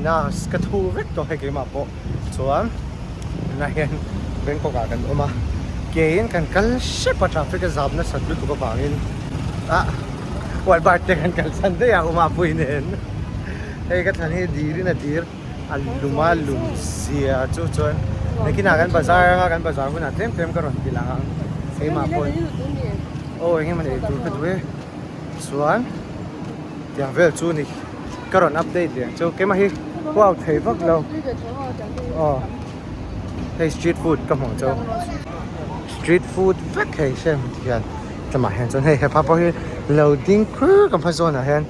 Na ka thu vek tawh hei keimah pawh chuan tunah hian Bangkok ah kan awm a keiin kan kal hrep a traffic a zam nasat lutuk avangin ah Walmart te kan kalsan daih a awm a pui nen hei ka thlan hi dirin a dir a lum a lum zia chu chuan nakinah kan bazar anga kan bazar hunah tlem tlem ka rawn ti lang ang keimah pawhin aw eng emaw nei tur ka duh e chuan tiang vel chu ni ka rawn update leh ang chu keimah hi huau thei vak lo aw hei street food ka hmuh chu street food vek hei hrem hian tlawmah hian chuan hei hepa pawh hi lo ding kur ka hma zawnah hian.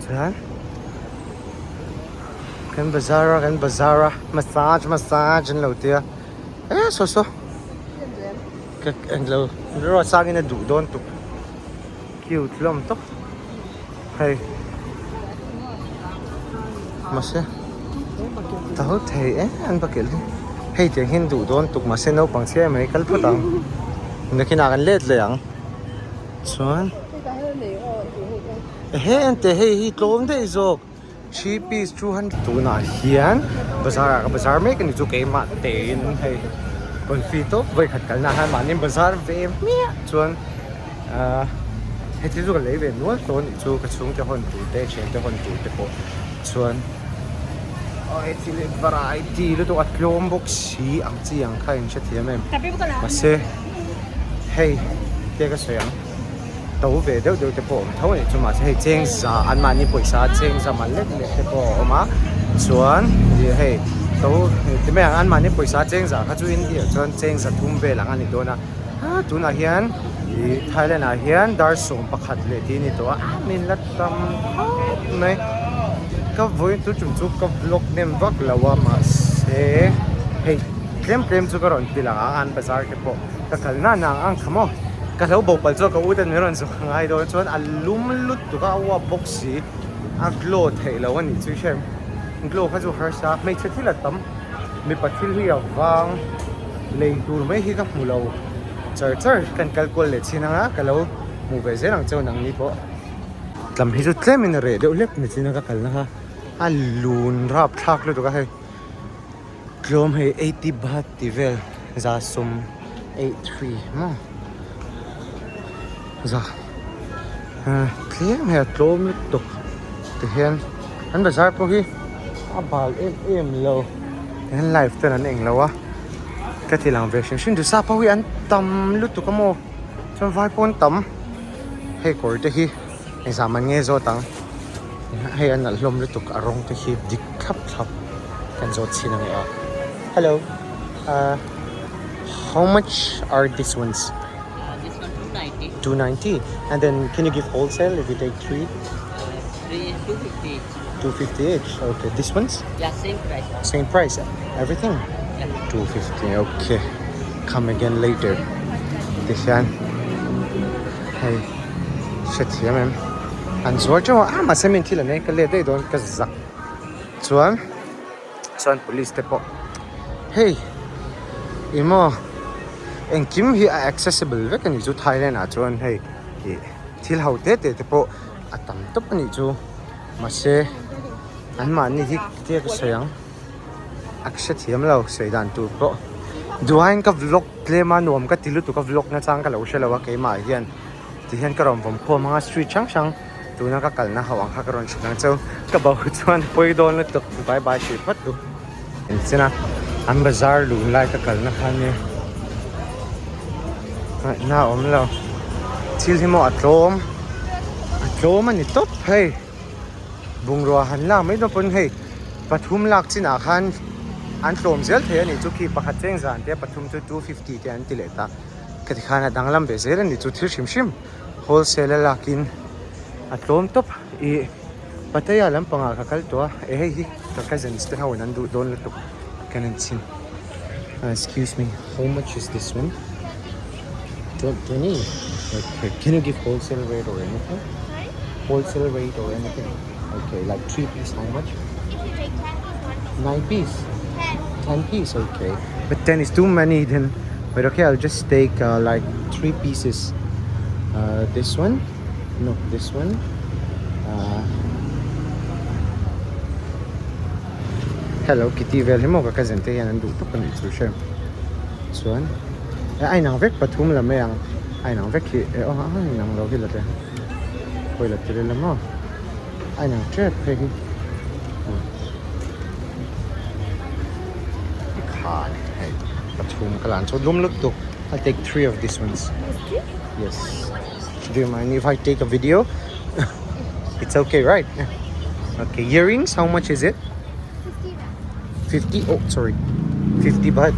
Chuan kan bazar a kan bazar a massage massage an lo tia e saw saw ka englo ruat sangin a duh dawn tuk cute hlawm tawp hei mahse to thei em an bakilh hi hei tiang hian duh dawn tuk mahse naupang chhia mai kal phawt ang nakinah kan let leh ang. Chuan ehe ente hei hi tlawm daih zawk three piece 200 tunah hian bazar ah ka bazar mek ani chu keimah tein hei confi tawp vawikhat kalna ah hian mahni bazar ve hmiah chuan ahh hei thil chu ka lei ve nual tawh anih chu ka chhungte hawn tur te thiante hawn tur te pawh chuan aw hei thil hi variety lutuk a tlawm bawk si ang chi ang kha in hrethiam em mahse. Hei te ka sawi ang to ve deuh deuh te pawh a awm tho a nih chu mahse hei cheng za an mahni pawisa cheng za man lek lek te pawh a awm a chuan ih hei to ti mai ang an mahni pawisa cheng za kha chu India ah chuan cheng za thum vel ang a ni dawn a ah tunah hian ih Thailand ah hian dar 11 leh tih a ni tawh a ah min la tam khawp mai ka vawi tu tum chu ka vlog hnem vak lo a mahse hei. Tlem tlem chu ka rawn ti lang a, an bazar te pawh ka kal na na ang kha maw. Ka hlo bo palh chuan ka u ten min rawn zawk ngai dawn chuan a lum lutuk a, a uap bawk si, a glow theih loh a nih chu i hre em? Glow kha chu harsa, hmeichhe thil a tam, mipa thil hi a vang, lei tur mai hi ka hmu lo char char, kan kal kual leh chin anga ka lo hmuh ve zel ang cheu nangni pawh. Tlam hi chu tlemin a reh deuh hlek nichin a ka kalna kha a lun rapthlak lutuk a hei. Tlawm hei 80 baht tih vel za sawm 83 maw za tlem hei a tlawm lutuk tihian an bazar pawh hi a bal em em lo tihian live ten an eng lo a ka ti lang ve hrim hrim duh sa pawh hi an tam lutuk a maw chuan vai pawh an tam hei kawr te hi engzah man nge zawt ang hei a nalh hlawm lutuk a rawng te hi dik thlap thlap kan zawt chhin ang e aw hello ah how much are this ones This one 290. 290 and then can you give wholesale if you take three 3 250 each. 250 each okay this ones Yeah, same price. same price everything Yeah. 250 okay come again later tihian hei hrethiam em an zuar teuh a ah mahse min thil an ei ka let daih dawn ka zak chuan chuan police te pawh hei ih maw engkim hi a accessible vek a nih chu Thailand ah chuan hei ih thil ho te te te pawh a tam tawp a nih chu mahse an mahni hi tia ka sawi ang a hrethiam lo sawi dan tur pawh duhaiin ka vlog tlem a nuam ka ti lutuk a vlog nachang ka lo hre lo a keimah hian ti hian ka rawn vawm khawm ang a street hrang hrang tuna ka kalna ho ang kha ka rawn hrilh ang cheu ka bo chuan pawi dawn lutuk bye bye hrih phawt tu engchen a an bazar lun lai ka kalna kha nia ngaihna a awm lo thil hi maw a tlawm a tlawm a ni tawp hei bungrua han lak mai dawn pawn hei pathum lak chinah khan an tlawm zel thei a nih chu khi pakhat cheng zan te pathum chu 250 te an ti leh ta. Ka ti khan a danglam ve zel a ni chu thil hrim hrim wholesale a lakin a tlawm tawp ih Pattaya lampangah ka kal tawh a eh hei hi ka cousins te ho in an duh dawn lutuk kan en chhin excuse me how much is this one 20 okay can you give wholesale rate or anything wholesale rate or anything okay like 3 piece how much 9 piece 10 piece okay but 10 is too many then but okay I'll just take uh, like three pieces uh, this one no this one uh, Hello Kitty vel hi maw ka cousin te hian an duh tawp a nih chu hre chuan eh a inang vek pathum la mai ang a inang vek hi eh aw a inang lo hi la te hawi la tir ila maw a inang tep phei hi tikhan hei pathum ka lan chu lum lutuk I'll take 3 of these ones yes do you mind if I take a video it's okay right okay earrings how much is it 50 oh sorry 50 baht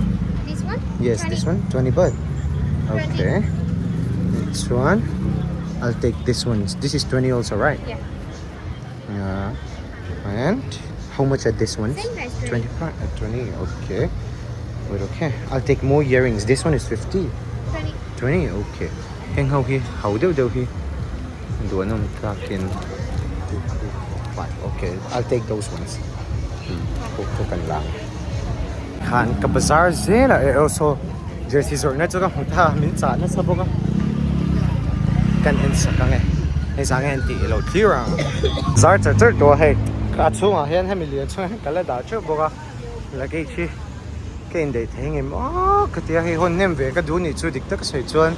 This one? Yes, 20. this one 20 baht. Okay. This one. I'll take this one. This is 20 also, right? Yeah. Yeah. And how much are this ones? Same price, 20. 25 uh, 20. Okay. Wait, okay. I'll take more earrings. This one is 50. 20. 20. Okay. Heng ho hi. How do do hi. Do anong takin. 2, 3, 4, 5. Okay. I'll take those ones. Khu kan lang. Khan ka bazar zel a eh also jersey zawrhna chu ka hmu ta min chah nasa bawk a kan en sak ang e hei zang hian tih ilo thlir ang zar char char tawh a hei a chhungah hian hemi lian chhungah hian ka la dah teuh bawk a luggage hi ka indaih thei ngem aw ka ti a hei hawn hnem ve ka duh nih chu dik tak a sawi chuan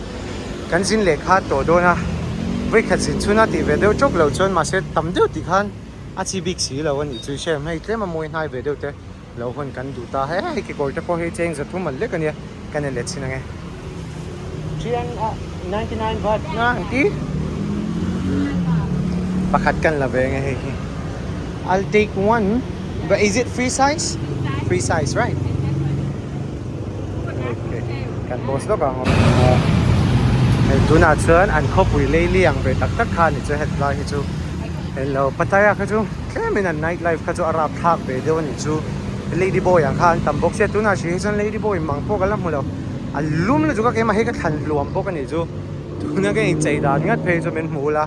kan zin lehkha tawh dawn a vawikhat zin chhuna tih ve deuh tawk loh chuan mahse tam deuh tih khan a chi bik si lo a nih chu i hre em hei tlem a mawi hnai ve deuh te lo hawn kan duh ta he hei kekawr te pawh hei cheng zathum an lek a nia kan en leh chhin ang e 399 baht nga an ti pakhat kan la ve ang e hei hi I'll take one but is it free size free size right okay kan boss lawk ang hei tunah chuan an khawpui leili ang ve tak tak kha a ni chu hetlai hi chu Hello Pattaya kha chu tlemin an night life kha chu a rapthlak ve deuh a nih chu lady boy ang kha an tam bawk sia tunah hri hi chuan lady boy mang pawh ka la hmu lo a lum lutuk a keimah hi ka thlan hluam bawk a nih chu tuna ka inchei dan ngat phei chu min hmu ula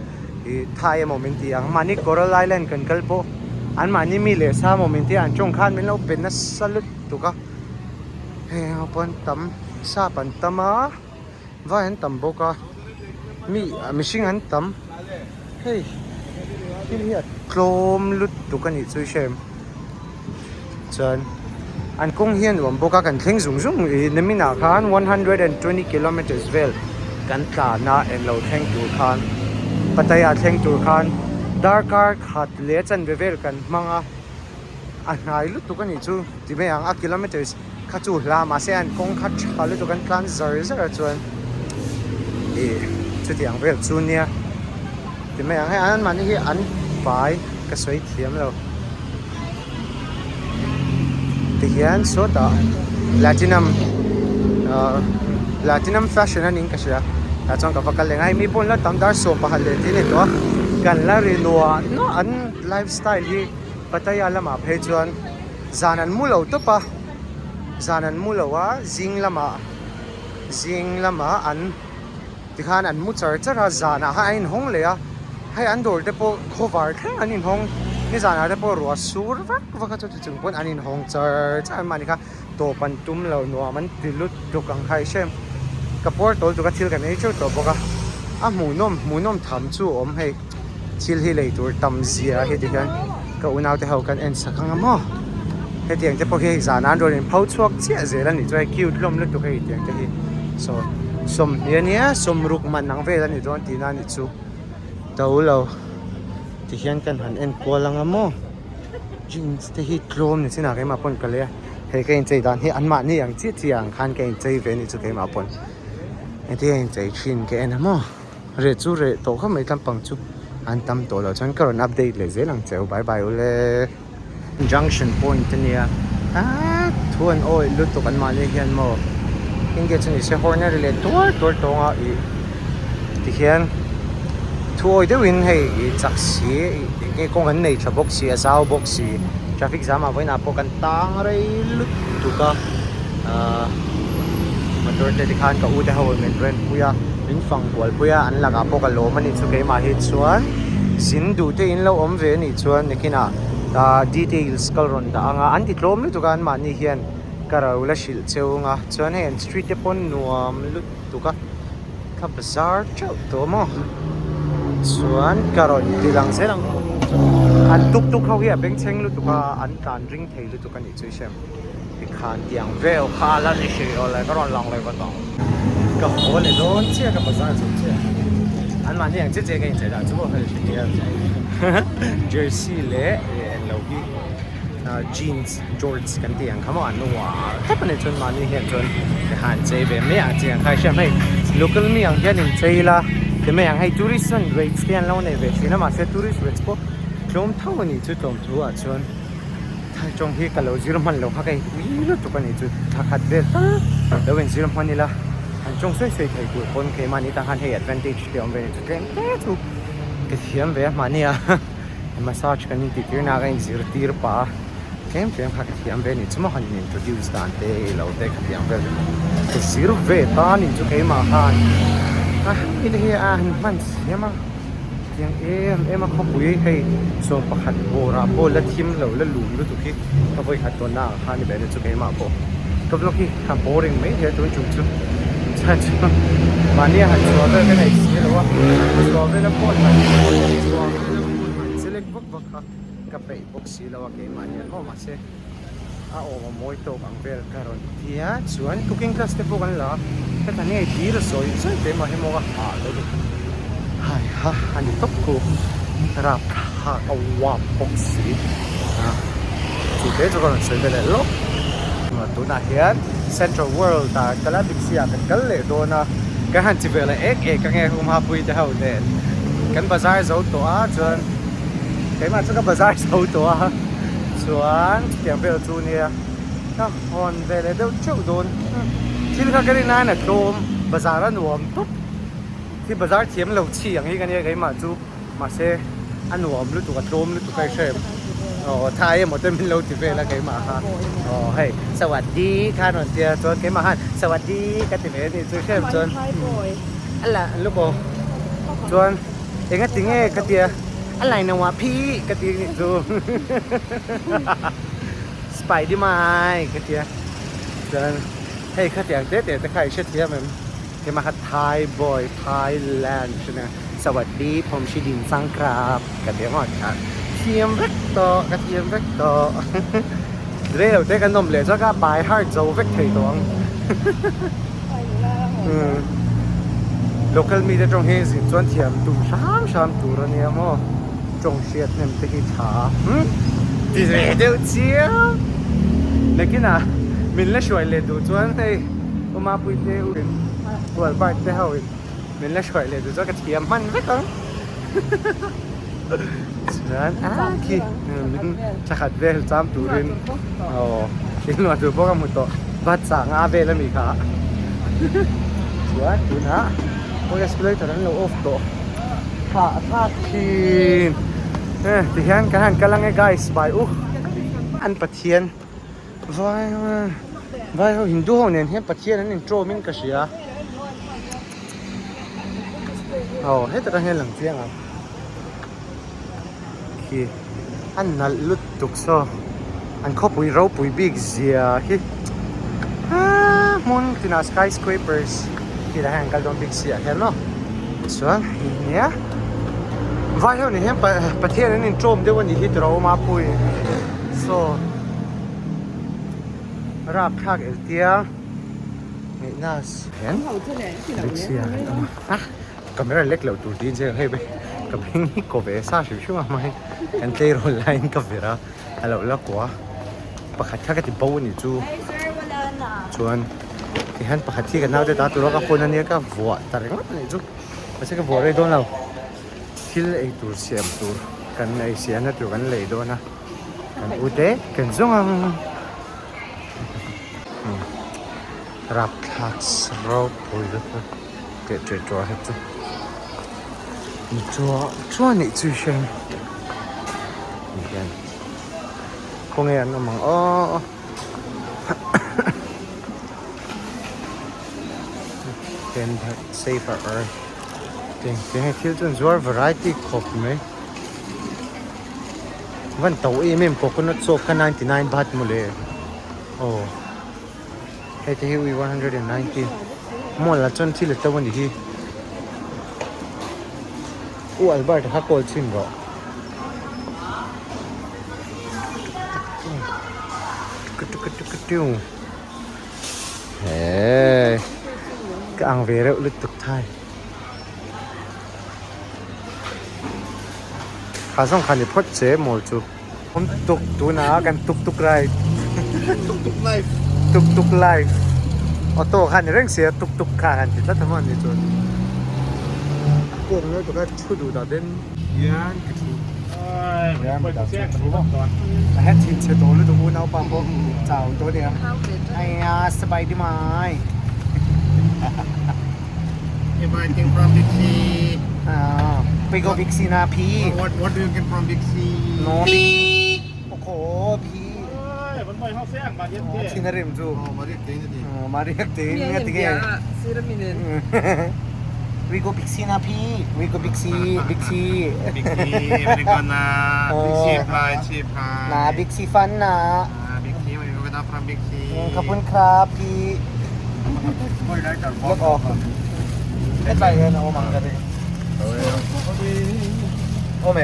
ih thai emaw min ti ang mahni coral island kan kal pawh an mahni mi leh sa emaw min ti a an tawng khan min lo pe nasa lutuk a heng ho pawh an tam sap an tam a. Vai an tam bawk a mi mihring an tam hei thil hi a tlawm lutuk a nih chu i hre em chuan an kawng hi a nuam bawk a kan thleng zung zung ih nimin ah khan 120 kilometers vel kan tlan a englo thleng tur khan Pattaya thleng tur khan darkar khat leh chanve vel kan hmang a. a hnai lutuk a nih chu ti mai ang a kilometers kha chu hla mahse an kawng kha tha lutuk an tlan zar zar a chuan ih chutiang vel chu nia ti mai ang hei an mahni hi an vai ka sawi thiam lo tihian sawtah platinum ahh platinum fashion a niin ka hria tah chuan ka va kal leh ngai mi pawh an la tam dar 18 leh tih a ni tawh a kan la ri nuah nuah an lifestyle hi. Pattaya lamah phei chuan zan an mu lo tawp a, zan an mu lo a, zing lamah zing lamah an tikhan an mu char char a, zanah khan an inhawng leh a, hei an dawr te pawh khawvar thleng an inhawng, nizanah te pawh ruah sur vak vak a chuti chung pawn an inhawng char char an mahni kha tawp an tum lo nuam an ti lutuk ang kha i hre em, ka puar tawl tuk a thil kan ei teuh tawh bawk a, a hmuhnawm hmuhnawm tham chu a awm hei. Thil hi lei tur tam zia hi tikhian ka unau te ho kan en sak ang a maw hetiang te pawh hi hei zan an rawn in pho chhuak chiah zel a nih chu hei cute hlawm lutuk hei tiang te hi saw sawmhnih a nia sawmruk man ang vel a ni dawn tihna a nih chu to lo tikhian kan han en kual ang a maw jeans te hi tlawm ni chinah keimah pawn ka lei a hei ka inchei dan hi anmahni ang chiah chiah ang khan ka inchei ve a nih chu keimah pawn engtin a inchei thin ka en a maw. Reh chu reh tawh khawp mai tlampang chu an tam tawh loh chuan ka rawn update leh zel ang che u bye bye ule. Junction point a nia ah thu an awih lutuk an mahni hian maw India chu nise horn a ri leh tuar tuar tawng a ih tikhian thu awih deuhin hei ih chak si ih kawng an nei tha bawk si a zau bawk si traffic jam ah vawiinah pawh kan tang rei lutuk a ahh motor te tikhan ka u te ho in min rent pui a. Min fang kual pui a, an lakah pawh ka lawm a nih chu keimah hi chuan zin duh te in lo awm ve a nih chuan nikinah ah details ka rawn dah ang a, an ti tlawm lutuk a anmahni hian ka ro la hrilh cheu ang a, chuan hei an street te pawh nuam lutuk a, ka bazar teuh tawh maw chuan ka rawn ti lang zel ang. An tuk tuk ho hi a bengchheng lutuk a, an tlan ring thei lutuk a nih chu i hre. Tikhan tiang vel kha a la ni hrih lo le ka rawn lang leh vat ang. Ka haw leh dawn chiah ka bazar zo chiah. An mahni ang chiah chiah ka inchei dah chu pawh hei hria jersey leh englo hi jeans jorts kan tih ang kha maw an uar thlap a nih chuan mahni hian chuan tikhan chei ve mai ang chiang kha i hria hei local mi ang hian inchei ila ti mai ang hei tourist chuan rates te an lo nei ve thin a mahse tourist rates pawh tlawm tho a nih chu tlawm thu ah chuan. Thai tawng hi ka lo zir hman lo kha ka ui lutuk a nih chu thla khat vel tal lo in zir hman ila an tawng sawi sawi thei tur pawn keimahni tan khan hei advantage te awm ve a ni chu tlem te chu ka thiam ve a mahni a massage kan intih tir na ka in zir tir pah a tlem tlem kha ka thiam ve a ni chu maw han in introduce dan te ilo te ka thiam vel ka zir ve ta a nih chu keimah khan a hemi te hi a han hman siam a. Tiang em em a khawpui hei 11 bawrah pawh la thim lo la lum lutuk hi ka vawi khat tawn na ang kha a ni ve a ni chu keimah pawh ka vlog hi a boring mai hle tun tum chu chhan chu mahni a han chhuah vel ka nei si lo a chhuah vel a phone han chhuah vel a phone han che lek vak vak kha ka peih bawk si lo a keimah hian maw mahse a awm a mawi tawk ang vel ka rawn ti a chuan cooking class te pawh kan la a heta ngei dil zawi zawi te mah hi maw ka hah lo ni hai ha a ni tawp khu rap thlak a uap bawk si a chu te chu ka rawn sawi ve leh lawk tunah hian central world ah kal a big c ah kan kal leh dawn a kan han chi ve leh ek ek ange humhapui te ho nen kan bazar zo tawh a chuan keimah chu ka bazar zo tawh a. Chuan chutiang vel chu nia ka hawn ve leh deuh teuh dawn thil kha ka rin aiin a tlawm bazar a nuam tawp khi bazar thiam lo chi ang hi ka nia keimah chu mahse a nuam lutuk a tlawm lutuk a i hre em aw thai emaw te min lo ti vel a keimah kha aw hei sawatdi kha an rawn tia chuan keimah khan sawatdi ka ti ve a nih chu i hre em chuan a la luck aw chuan engati nge ka tia. A lai no ah phi ka ti nih chu Spidey mai ka tia chuan hei khatiang te te te kha i hrethiam em keimah kha Thai boy Thailand hre Sawatdi Phomshi Din Sangkrap ka ti ang aw thiam vek tawh ka thiam vek tawh rei lo te kan awm leh chuan ka by heart zo vek thei tawh ang Local mi te tawng hi zin chuan thiam tum hram hram tur a nia maw tawng hriat hnem te hi tha ti ve deuh chiam nakinah min la hruai leh duh chuan hei U Mapui te u in U Albert te ho in min la hruai leh duh chuan ka thiam hman vek ang chuan a khi thla khat vel cham turin aw inluah tur pawh ka hmu tawh bat chah nga vel ami kha chuan tunah pawh escalator an lo off tawh thlah thlak thin eh tihian kan han kal ange guys bye u an pathian vai vai ho hindu ho nen hian pathian an intawm in ka hria aw heta tang hian lang chiang ang khi a nalh lutuk saw an khawpui ropui bik zia hi aaa hmun tinah skyscrapers khi lah hian an kal dawn bik si ah hian maw chuan nia vai ho ni hian pathian an intawm deuh a nih hi tiraw mapui saw rapthlak eltia ngaihna hian bik si ah an awm a. Camera lek loh tur tiin che hei ka beng hi kaw ve sa hrim hrim a hmai kan tleirawl laiin ka vir a a lo la kua pakhat kha ka ti bo a nih chu chuan tihian pakhat hi ka naute ta tura ka hawn ania ka vuah ta ringawt a nih chu mahse ka vuah rei dawn lo thil ei tur siam tur kan ei siamna tur kan lei dawn a kan ute kan zawng ang. Rapthlak ropui lutuk teh teh tuah hi chu ni chuah chuah nih chu i hria ni hian khawnge an awm ang aw save our earth tih te hei thil chu an zuar variety khawp mai van to em em coconut soap kha 99 baht mawle aw. Hei te hi ui 190 mall ah chuan thil a to a ni hi U Albert a kha call chhin rawh. He ka ang ve reuh lutuk thai. Kha zawng kha ni phawt che mawl chu. Awm tuk tunah kan tuk tuk ride. Tuk tuk life. Tuk tuk life. Auto kha ni reng sia tuk tuk kha han ti tlat a maw ni chuan. Kawng lutuk a thu duh dah den hian ka thu. A het thin chhe tawh lutuk unaupa pawh chau tawh ania. Aia sabai di mai. Everything from Big C. Ah, we go Big C na P. What what do you get from Big C? No Big. โอ้โหพี่ มันไปห้องแซงบาดเย็นเท่ ชินาริมจู Oh, Maria Kennedy. มาเรียกตีนเนี่ยตีเก We go Big C นะพี่ We go Big C Big C บิ๊กซีเป็นคนนะ Big C fly, C fly. นะ Big C ฟันนะ Ah, Big C, we go down from Big C. ขอบคุณครับพี่ลบออกไม่ไปเลยนะโอมังกันเลยโอเม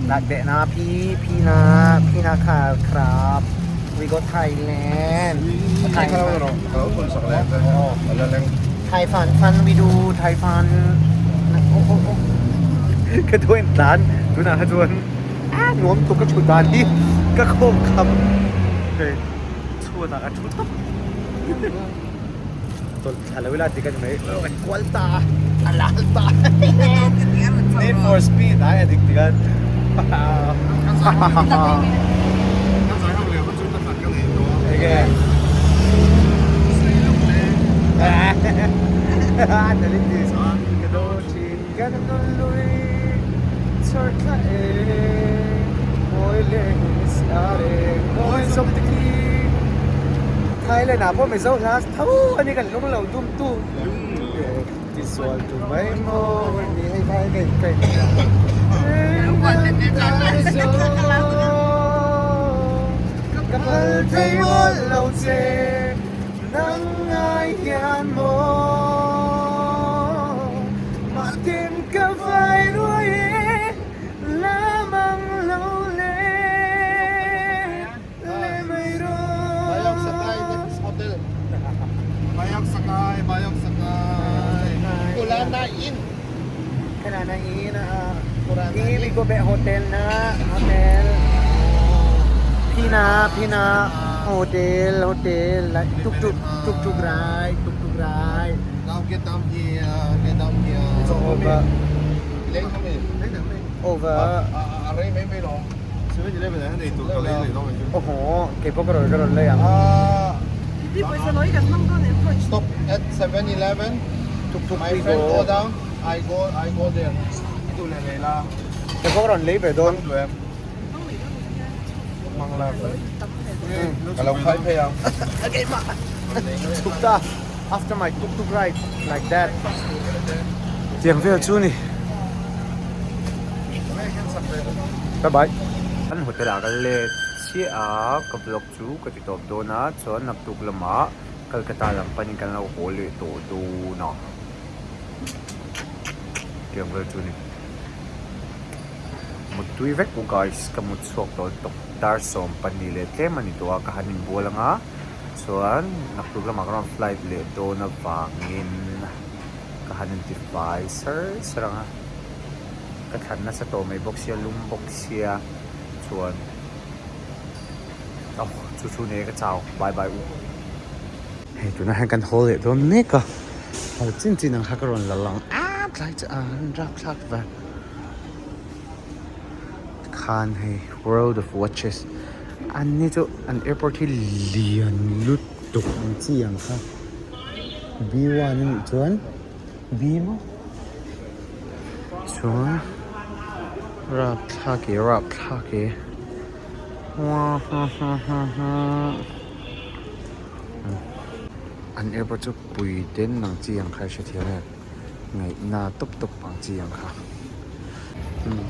หนักเดะนะพี่พี่นะพี่นะค่ะครับ We go Thailand ไทยไทยฟันฟัน we do ไทยฟันโอ้โอ้โอ้กระทวนร้านดูนะกระทวนอ้านวมตุกกระชุดดานที่กระโคงคำเฮ้ยชั่วตากระชุดตัวถ่ายแล้วเวลาตีกันไหมเออมันกวนตาอะไรตา Need for Speed ไอ้อดิกติกัน โอเค Nalindis. Kadochin ganun Sortlae Moiles are Moin somtiki Thailand อ่ะพวกไม่เศร้านะเท่าอันนี้กันลงเหล่าตุ้มตุ้มที่สวนตุ้มไม่มองมีให้ไทยเป็นเป็น Kapal tayo laute Nang ayan mo Matin ka vai ruoye Lamang lole Le may ro Bayok Sakay, next hotel. Bayok Sakay, Bayok Sakay. Kulana Inn. Kanana ina Kuranaพี่ we go back hotel นะ hotel พี่นะพี่นะ hotel hotel like ทุกทุกทุกทุกรายทุกทุกราย Now get down here, get down here. It's over เล็กkami. เล็กkami. over 啊，อะไรไม่ไม่ลอง7-Eleven ให้ตัวเล็กเลยต้องไป โอ้โหเก็บพวกกระโดดกระโดดเลยอ่ะ อ่า Di pwesa no ikan mang doon eh. stop at 7-Eleven. ทุกทุก My we friend go go down. I go I go there. ดูเลยเลยล่ะ เก็บพวกกระโดดเลยไปโดน ดูเอ็มมังลากำลังไฟพยายาม ทุกตา after my tuk tuk ride like that เตียงเฟียจูนี่ bye bye an hotel ah kan let chiah a ka vlog chu ka ti tawp dawn a chuan naktuk lamah Calcutta lam panin kan lo haw leh tawh dawn a tiang vel chu ni muttui vek u guys ka mut chhuak tawh tawp dar 12 leh tlem a ni tawh a ka han inbual anga chuan naktuk lamah ka rawn flight leh dawn avangin ka han intifai sar sar ang a ka thlan nasa tawh mai bawk sia lum bawk sia chuan aw chu chu nei ka chau bye bye u hei tunah hian kan haw leh dawn mek a haw chin chin ang kha ka rawn la lang a tlai chu an rapthlak var khan hei world of watches an ni chu an airport hi lian lutuk ang chi ang kha B1 a nih chuan B maw chuan rapthlak e rapthlak e an airport chu pui ten ang chi ang kha hrethiam em ngaihna tawp tawp ang chi ang kha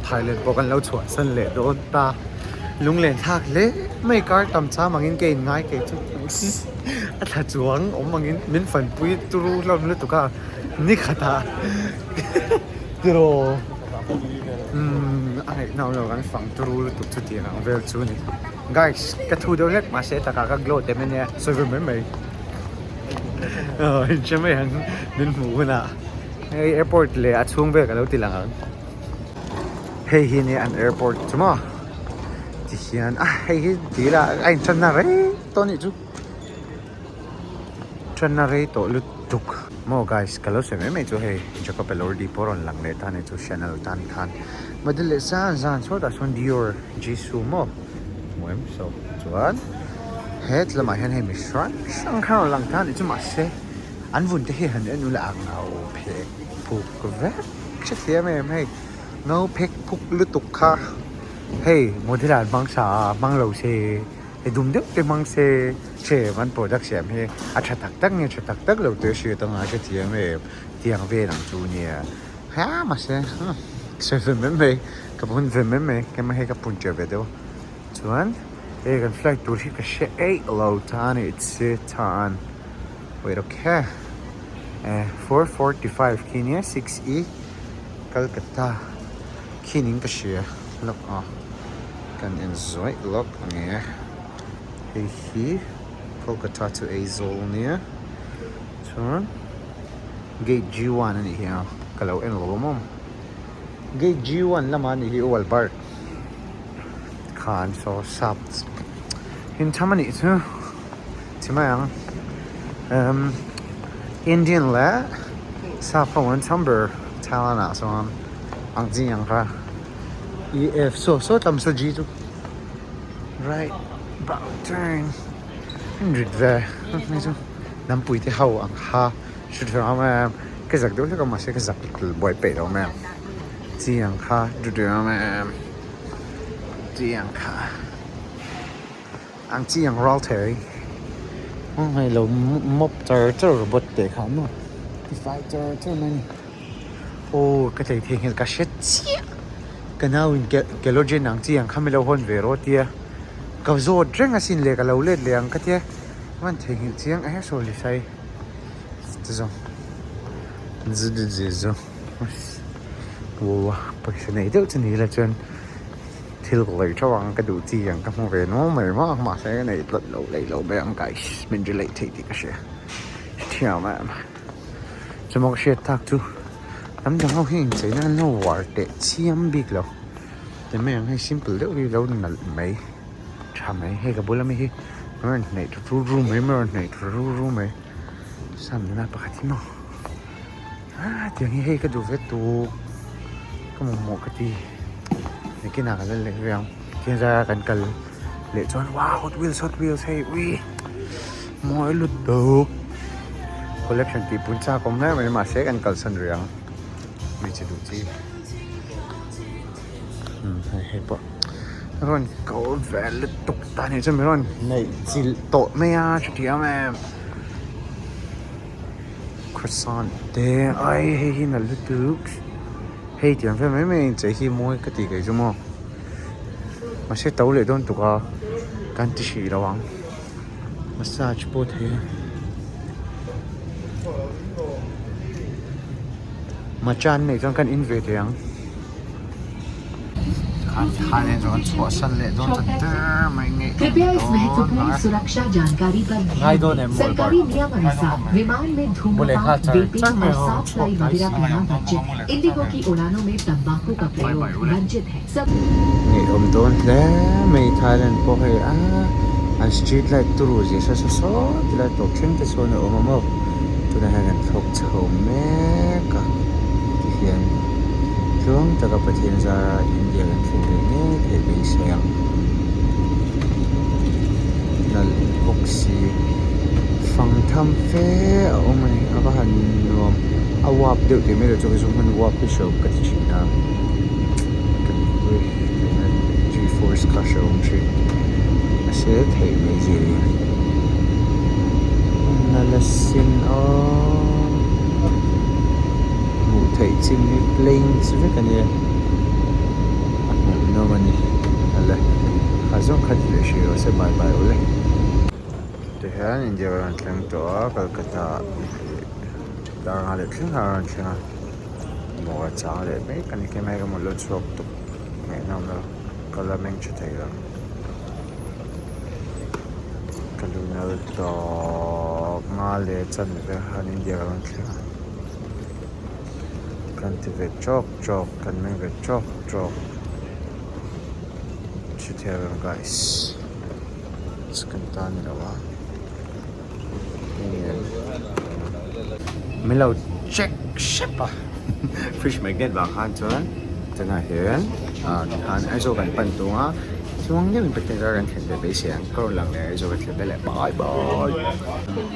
Thailand pawh kan lo chhuah san leh dawn ta lunglen thlak hle mai kar tam cham angin ka in ngai kei chu a thla chuang awm angin min fanpui turu hlawm lutuk a ni khatah tiraw umm. Ngaihna awm lo kan fang turu lutuk chu tiang ang vel chu ni. Guys, ka thu deuh hlek mahse takah ka glow tem ania sawi ve mai mai. Aw inhre mai ang min hmuh hunah hei airport leh a chhung vel ka lo ti lang ang. Hei hi nia an airport chu maw tihian a hei hi dil ah a inthanna rei tawh anih chu. Ṭanna rei tawh lutuk maw guys ka lo sawi mai mai chu hei Jacob Elordi pawh rawn lang leh ta a ni chu Chanel tan khan model leh zan zan chhuatah chuan Dior Jisoo maw hmu em so chuan het lamah hian hei mi hrang hrang kha rawn lang ta a ni chu mahse an vun te hi han en ula a ngau phek phuk vek hrethiam em hei ngau phek phuk lutuk kha hei model ah an hmang sa a hmang lo se. Hei dum deuh te hmang se che an product siam hi a tha tak tak nge tha tak tak lo tih a hriat anga hre thiam em tiang vel ang chu nia ha mahse sawi ve mai mai ka pawn ve mai mai keimah hei ka pun ṭeuh ve deuh a chuan hei kan flight tur hi ka hre eih lo ta a ni che tan wait okay eh 4:45 khi nia 6 e Calcutta khi niin ka hria lawk a. Kan en zuaih lawk ang e. Hei hi Kolkata chu Aizawl nia chuan gate G1 a nih hi a ka lo en lo awm gate G1 lamah a nih hi U Albert khan saw sap in tham a nih chu chi mai ang emm Indian leh sap ho an cham ber Thailand ah chuan ang chi ang kha. E F saw saw tam saw G chu right about turn rit ve hei chu lampui te ho ang kha hre thei ang em ka zak deuh hlek a mahse ka zak buai peih lo mai ang chi ang kha hre thei ang em chi ang kha ang chi ang ral thei hei lo mawp char char robot teh kha maw tifai char char mai a ni. Aw ka tlei theihnghilh ka hre chiah ka nau in kelogen ang chi ang kha mi lo hawn ve rawh tia ka zawt reng asin le ka lo let leh ang ka tia hman theihnghilh chiang e sawi leh sai chu zawng zu pawisa nei deuh chu ni ila chuan thil ka lei theuh ang ka duh chi ang ka hmu ve nual mai maw mahse ka nei tlat lo lei lo mai ang guys min ri lei thei tih ka hria hrethiam em. Chumawk hriat tak chu hnam dang ho hi incheina an lo uar teh chiam bik lo ti mai ang hei simple deuh hi lo nalh mai tha mai hei ka bula mi hi a rawn hnaih ta ru ru mai a rawn hnaih ta ru ru mai sam nula pakhat hi maw ah tiang hi hei ka duh ve tuk ka mamawh ka ti nakinah ka la leh ve ang tin zara kan kal leh chuan wow hot wheels hot wheels hei ui. Mawi lutuk collection tih pun chak awm hle mai mahse kan kalsan rih ang hmeichhe duh chi hei hei pawh rawn ko ve lutuk ta nih chuan min rawn neih chilh tawh mai a hrethiam em croissant te ai hei hi nalh lutuk hei tiang vel mai mai a inchei hi mawi ka tih kei chu maw mahse to leh dawn tuk a kan ti hrih lo ang. Massage pawh thei a matcha an neih chuan kan in ve thei ang khan khan en chuan chhuahsan leh dawn ta der mai nge ngai dawn em maw bawlhhlawh nghal char char mai ho chhuak tlai si bye bye ule. Ngaihawm dawn hle mai Thailand pawh hei a an street light turu zia saw saw saw ti lai tawp thleng te chuan a awm a maw tunah hian kan thlawk chho mek a tihian tluang taka Pathian zara India kan thleng leh ngei theih beisei ang nalh bawk si fang tham fe a awm a ni a va han nuam a uap deuh tih mai loh chuan kei chu hman uap hi hrehawm ka ti thin a. G force kha hrehawm thin a se theih mai zir hi nala sin aw hmuh theih chin hi plains vek a nia a hmuh nawm a ni ale kha zawng kha ti leh hrih rawh se bye bye ule tihian India rawn thleng tawh a Calcutta darnga leh thleng a rawn thleng a. Maw a chang leh mek a ni kemai ka mawlh lo chhuak tuk Ngaihna awm lo ka la meng tha thei lo ka lu nal tawp nga leh chan vel khan India ka rawn thleng a kan ti ve trawk trawk kan meng ve trawk trawk hrethiam em guys kan ta ni lo a min lo check hrep a fridge magnet vang khan chuan tunah hian ah tikhan Aizawl kan pan tung a chuang deuhin Pathian zar kan thlen ve beisei ang ka rawn lang leh Aizawl kan thlen ve leh bye bye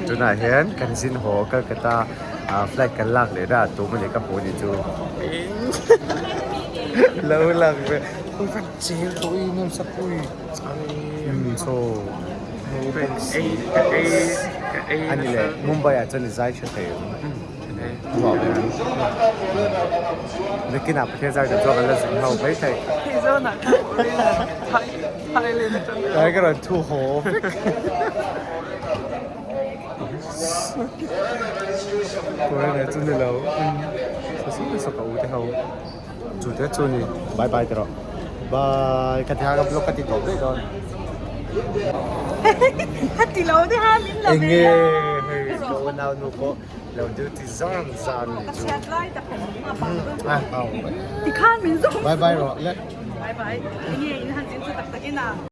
tunah hian kan zin haw Calcutta ah flight kan lak leh na tum a ni ka hmuh ni chu lo lang ve cheng tawh i nawmsa pui chaw a ni leh Mumbai ah chuan i zai tha thei ang nakinah Pathian zai tur chuan kan la zin ho mai thei tlai ka rawn thu haw vek Foreigner chu ni lo saw ka u te ho. Chu te chu ni bye bye tawh bye ka ti a ka vlog ka ti tawp daih dawn Hati lo te ha min la enge hei ka unau nu pawh lo duty zan zan ni chu Ka lai tak a Tikhan min zawng bye bye rawh le Bye bye enge in han zin chu tak tak in a.